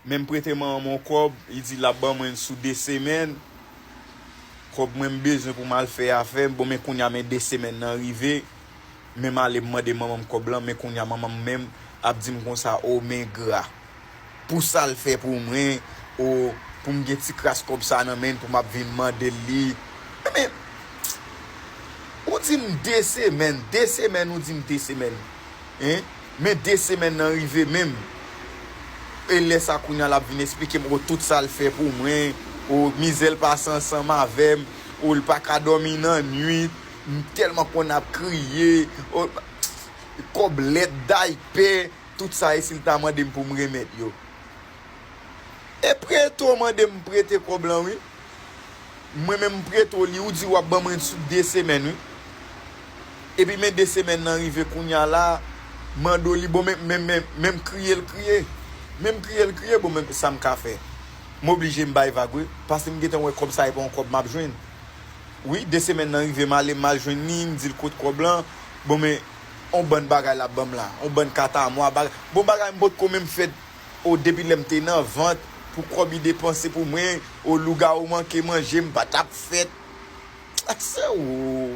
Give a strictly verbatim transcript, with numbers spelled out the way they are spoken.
Men m prete manman m yon kòb, li di l ap ban mwen l sou de semèn. Kòb mwen m bezwen pou m al fè afè m. Bon, men kounye a, men de semèn nan rive. Men m ale m mande manman m kòb lan, men kounye a manman m menm ap di m konsa, o, men gra. Pou sa l fè pou mwen, o, pou m gen ti kras kòb sa nan men l, pou m ap vin mande l li. Men, ou di m de semèn, de semèn, ou di m de semèn. Hein? Men de semèn nan rive menm. E lè sa kounye a l ap vin eksplike m, o, tout sa l fè pou mwen, o, mizè l pase ansanm avè m, o, l pa ka dòmi nan nwit, m tèlman konn ap kriye, o, kòb lèt, daypè, tout sa, e si l ta mande m pou m remèt yo. E prete w mande m prete kòb lan, wi. Mwen menm m prete w li, ou di w ap ban mwen sou de semèn, wi. Epi men de semèn nan rive kounye a la, mande w li, bon, men, men, men, men m kriye l kriye. Men m kriye l kriye, bon, men sa m ka fè. M oblije m bay vag, wi. Paske m gentan wè kòb sa e pa yon kòb m ap jwenn. Wi, de semèn nan rive, m ale, m al jwenn li, m di l kot kòb lan. Bon, men, on bann bagay l ap ban m la. On bann katamwa, bagay. Bon, bagay m potko menm fèt, o, depi lè m te nan vant, pou kòb li depanse pou mwen, o, lougawou manke manje, m pa t ap fèt. Akse, o.